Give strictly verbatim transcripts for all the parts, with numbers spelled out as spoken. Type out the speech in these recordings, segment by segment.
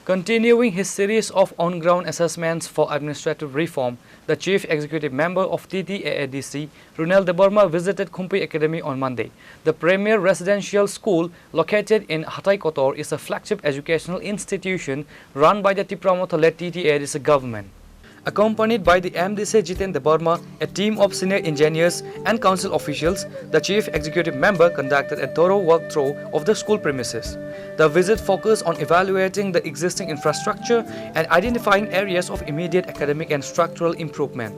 Continuing his series of on-ground assessments for administrative reform, the Chief Executive Member of T T A A D C, Runel Debbarma, visited Khumpui Academy on Monday. The premier residential school, located in Hatai Kotor, is a flagship educational institution run by the Tipra Motha-led T T A A D C government. Accompanied by the M D C Jiten Debbarma, a team of senior engineers and council officials, the chief executive member conducted a thorough walkthrough of the school premises. The visit focused on evaluating the existing infrastructure and identifying areas of immediate academic and structural improvement.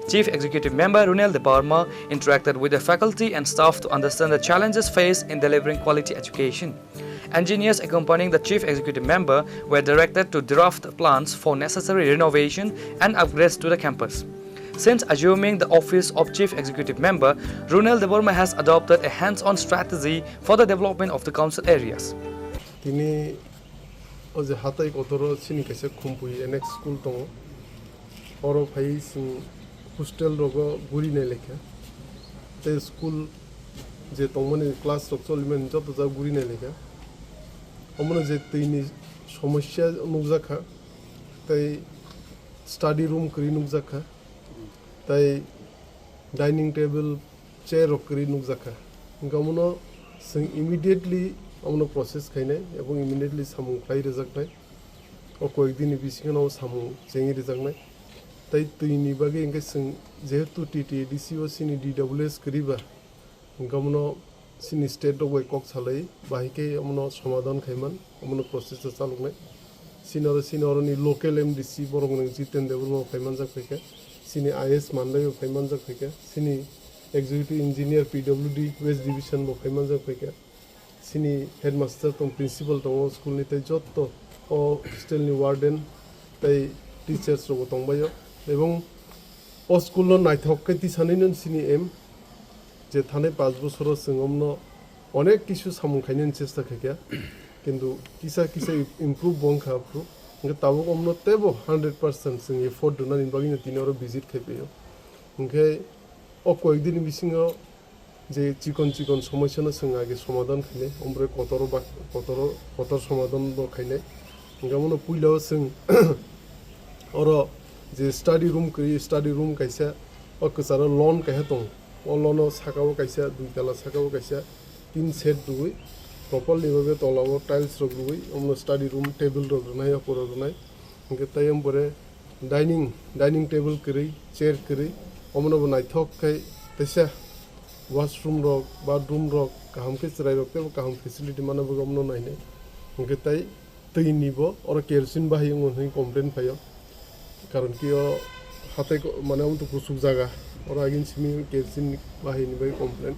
Chief Executive Member Runel Debbarma interacted with the faculty and staff to understand the challenges faced in delivering quality education. Engineers accompanying the chief executive member were directed to draft plans for necessary renovation and upgrades to the campus. Since assuming the office of chief executive member, Runel Debbarma has adopted a hands-on strategy for the development of the council areas. Tini o je Hatai Kotoro chini kaisa Khumpui N X school tongo. Oro phai chwng hostel rogo guri nai laikha. Tei school je tongmani class rok cholimani joto jaga guri nai laikha. Omono je twi ni somosya nukjakha, tei study room kwrwi nukjakha, tei dining table, chair rok kwrwi nukjakha. Hwnkhe omono chwng immediately omono process khainai, ebong immediately samung khlai rwjaknai. O koyek din ni bisingo no samung chengwi rwjaknai. Tei twi ni bagwi hwnkhe chwng jehetu T T A D C o chini D W S kwrwi ba, hwnkhe omono chini state rok bai kok salai, bahai khe omono somadhan khaiman, omono process o chaloknai. Chini oro, chini oroni local M D C borok nwng Jiten Debbarma bo phaimanjak phaikha, chini I S Mandai bo phaimanjak phaikha, chini executive engineer P W D West Division bo phaimanjak phaikha. Chini headmaster tong, principal tongo school ni, tei jotto o hostel ni warden tei teachers rok bo tongbaio, ebong o school no naithok khe tisanai no chini aim, je thanai panch bosoro chwng omno onek kisu samung khainani chesta khaikha, kintu kisa kisa improve bo wngkha aphuru, hwnkhe tabuk omno teibo hundred percent chwng effort rwnani bagwino tini oro visit khaipaio. Hwnkhe o koyek dini bisingo je chikon chikon somosyano chwng age somadhan khainai, ombre kotoro ba, kotoro, kotor somadhan bo khainai. Hwnkhe omono puila o chwng oro je study room kwrwi, study room kaisa, o kwcharo lawn kaisa tongo. O lawn o saka o kaisa, dui tala saka o kaisa tin shed rwui, properly babe tola o tiles rok rwui, omono study room table rok rwnai, o pura rwnai. Hwnkhe tei omo pore dining, dining table kwrwi, chair kwrwi, omono bo naithok khe teisa washroom rok, bathroom rok kaham khe chwrai rok teibo kaham facility mana bagwi omono nainai. Hwnkhe tei twi ni bo oro kerosene bahai wngo hinwi complain phaio. Karon ki o hatai ko-, mane omo to kuchuk jaga, oro agin simi kerosene bahai ni bai complain.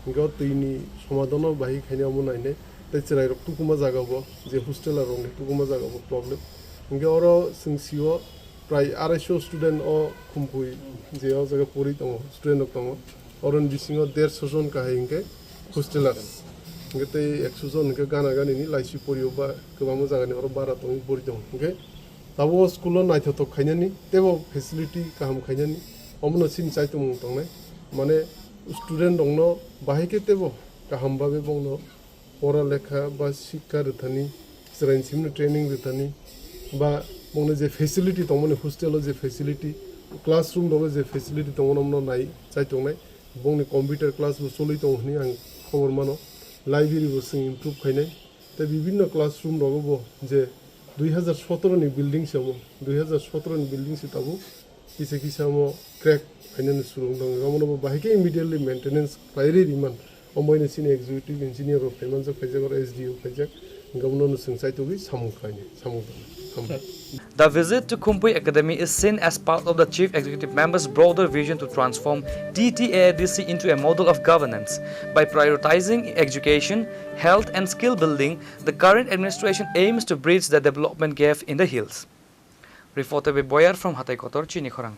Hwnkhe o twi ni somadhan o bahai khainai omo nainai. Tei chwrai rok tukuma jaga bo, je hostel rok ni tukuma jaga bo problem. Hwnkhe oro chwng sio prai arai so student o Khumpui je o jaga pori tongo, student rok tongo. Oroni bisingo derso jon kahai hwnkhe hostelers. Hwnkhe tei ekso jon hwnkhe gana gani ni laisi porio ba kwbangma jaga ni oro bara tongwi pori tongo. Hwnkhe tabuk o school o naithothok khainani, teibo facility kaham khainani, omono chini chaitumung tongnai. Mane student rokno bahai khe teibo kaham bagwi bongno pora lekha ba sikha rwthani, chwraini simi training rwthani, ba bongni je facility tongmani, hostel o je facility, classroom rogo je facility tongmani, omono nai chai tongnai. Bongni computer class bo choli tongo hwnwi ang khobor mano. Library bo chwng improve khainai. Tei bibinno classroom rogo bo je dui hazar sotoro ni building se omo, dui hazar sotoro ni building se tabuk kisa kisa omo crack phainani surung tongo. Omono bo bahai khe immediately maintenance khlai rwi rimani. Omo ino chini executive engineer rok phaimanjak, phaijak, oro S D O phaijak. Hwnkhe omono chwng chaitugwi samung khlainai, samung tangwi. Hambai. The visit to Khumpui Academy is seen as part of the Chief Executive Member's broader vision to transform T T A A D C into a model of governance. By prioritizing education, health and skill building, the current administration aims to bridge the development gap in the hills. Reporter by Boyar from Hatai Kotor, Chini Khorang.